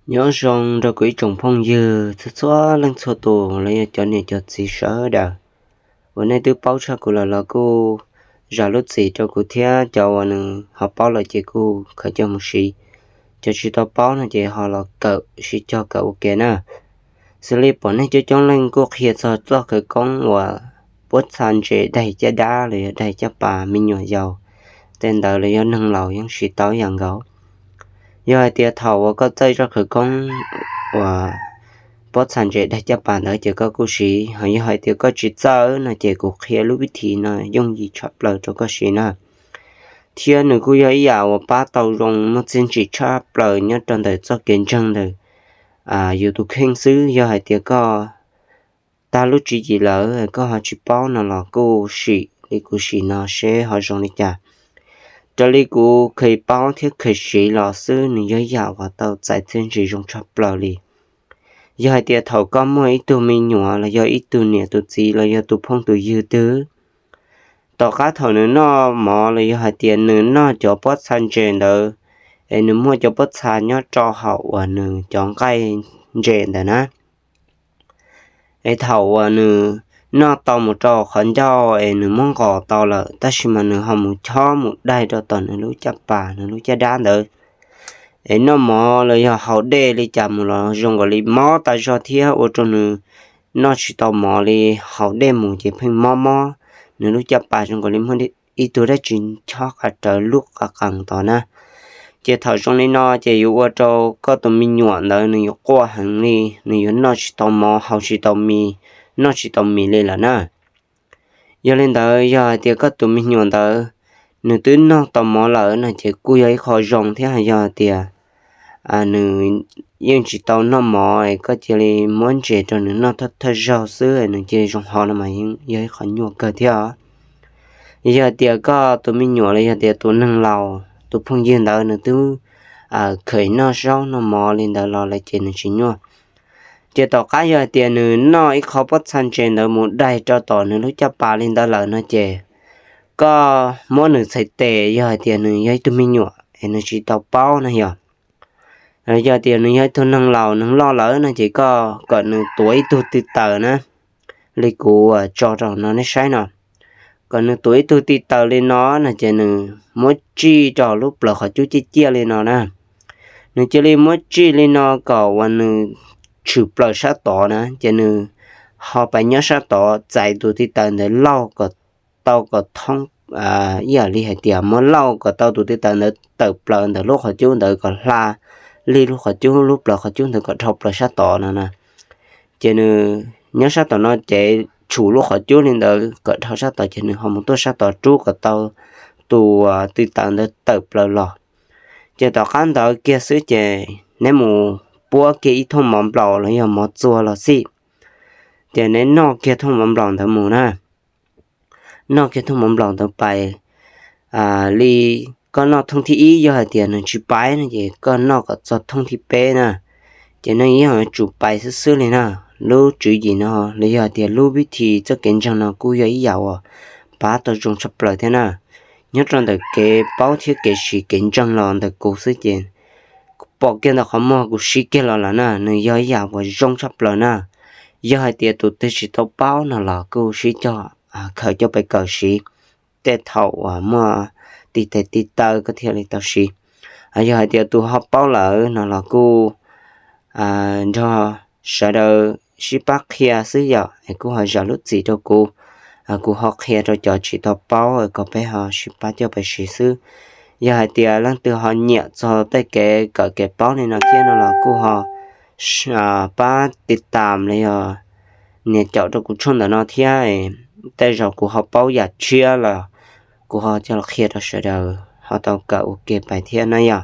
Nyob zoo rau kuv ib tsoom phooj ywg txhua txhua leej txhua tus los yog cov niam cov txiv sawv daws uas nej twb paub tshaj kuv lawm los kuj zam lub txim rau kuv thiab, cov uas nws ho paub lawm ces kuj khaws coj mus siv, cov tsis tau paub no ces ho los kawm sib cog kawm ua ke na. Xws li pom nej coob coob leej kuj qhia txog txoj khawv koob uas puab txha ntses daig caj dab los yog daig caj pas me nyuam yaus tej ntawd los yog neeg laus yeej siv tau yam nkaus. Yog hais tias thaum uas koj txawj txoj khawv koob uas puab txha ntses daig caj pas ntawd ces koj kuj siv, ho yog hais tias koj tsis txawj no ces kuv qhia lub vib thim no yooj yim tshaj plaws rau koj siv na. Thiab nws kuj yog ib yam uas pab tau zoo muaj txiaj ntsig tshaj plaws nyob rau ntawm txoj kev ntseeg ntawm yus tus kheej xwb. Yog hais tias koj tag lub tswv yim lawm koj ho tsis paub no los kuj sim li kuv sim no seb ho zoo li cas. Raws li kuv kheev paub thiab kheev siv los xwb nws yog ib yam uas tau txais txiaj ntsig zoo tshaj plaws li. Yog hais tias thaum koj muaj ib tug me nyuam los yog ib tug niam tus txiv los yog tus phooj tus ywg twg, tom qab thaum nws noj mov los yog hais tias nws noj cov pob txha ntses ntawd, es nws muaj cov pob txha nyob rau hauv uas nws cov nqaij ntses ntawd na, es thaum uas nws noj tau mus rau qhov ncauj es nws muab nqos tau lawm tab sis mas nws ho mus chob mus daig rau tom nws lub caj pas nws lub caj dab ntawd, es noj mov los yog haus dej li cas mus los zoo nkaus li mob tas zog thiab ua rau nws noj tsis tau mov li, haus dej mus ces pheej mob mob, nws lub caj pas zoo nkaus li muaj ib tug dab tsi chob qa rawv lub qa qees tod na. Ces thaum zoo li no ces yuav ua rau koj tus me nyuam ntawd nws yuav quaj heev li, nws yuav noj tsis tau mov haus tsis tau mis, noj tsis tau mis li lawm na. Yog li ntawd yog hais tias koj tus me nyuam ntawd nws twb noj tau mov lawm no ces kuj yog ib qho zoo thiab. Yog hais tias nws yeej tsis tau noj mov es koj cia li muab ntses rau nws noj thawj zaug xwb nws cia li zoo ho no mas yog ib qho nyuaj kawg thiab. Yog hais tias koj tus me nyuam los yog tias tus neeg laus tus phooj ywg ntawd nws twb kheev noj zaub noj mov li ntawd los lawm ces nws tsis nyuaj. Ces tom qab yog hais tias nws noj ib qho pob txha ntses ntawd mus daig rau tom nws lub caj pas li ntawd lawm no ces koj muab nws txhais tes, yog hais tias nws yog ib tug me nyuam es nws tsis tau paub na yog, yog tias nws yog ib tug neeg laus neeg loj lawm no ces koj kom nws tuav ib tug ti taws na, li kuv tso rau no nej saib no. Kom nws tuav ib tug ti taws li no no ces nws muab tsij rau lub plawv qhov cub ciaj ciaj li no na. Nws cia li muab tsij li no kom uas nws tshwm plaws sab tod na ces nws ho pais nyob sab tod txais tus ti taws ntawd lauj kom tau kom thoob, ib yam li hais tias muab lauj kom tau tus ti taws ntawd tawm plaws ntawm lub qhov cub ntawd kom hla li lub qhov cub lub plawv qhov cub ntawd kom dhau plaws sab tod no na. Ces nws nyob sab tom no ces tshum lub qhov cub li ntawd kom dhau sab tod ces nws ho mus tuaj sab tod rub kom tau tus ti taws ntawd tawm plaws los. Ces tom qab ntawd kiag xwb ces neb mus puab kiag ib thooj mov nplaum los yog mov txua los xij, ces neb noj kiag thooj mov nplaum ntawd mus na. Noj kiag thooj mov nplaum ntawd pais li koj noj thooj thib ib, yog hais tias nws tsis paiv no ces koj noj kom txog thooj thib peb na. Ces nej yeej yuav tsum pais xwb xwb li na. Lub tswv yim no los yog hais tias lub vib thim txoj kev ntseeg no kuj yog ib yam uas pab tau zoo tshaj plaws thiab na. Nyob rau ntawm kev paub thiab kev siv kev ntseeg los ntawm kuv xwb ces kuv pom kiag ntawm qhov muag kuv siv kiag los lawm na, nws yog ib yam uas zoo tshaj plaws na. Yog hais tias tus twg tsis tau paub no los kuj sib cog khaws coj pais kawm siv, tej thaum uas muaj tiv tes tiv taw koj thiaj li tau siv. Yog hais tias tus ho paub lawm no los kuj nrog sawv daws sib pab qhia xwb yom, es kuj ho zam lub txim rau kuv, kuv ho qhia rau cov tsis tau paub kom peb ho sib pab coj pais siv xwb. Yog hais tias leej twg ho nyiam txog tej kev kawm kev paub li no thiab no los kuj ho pab tiv tam los yog nias caum rau kuv tshooj ntawm no thiab, tej zaum kuv ho paub yam tshiab los kuv ho coj los qhia rau sawv daws ho tau kawm ua ke pais thiab na yom.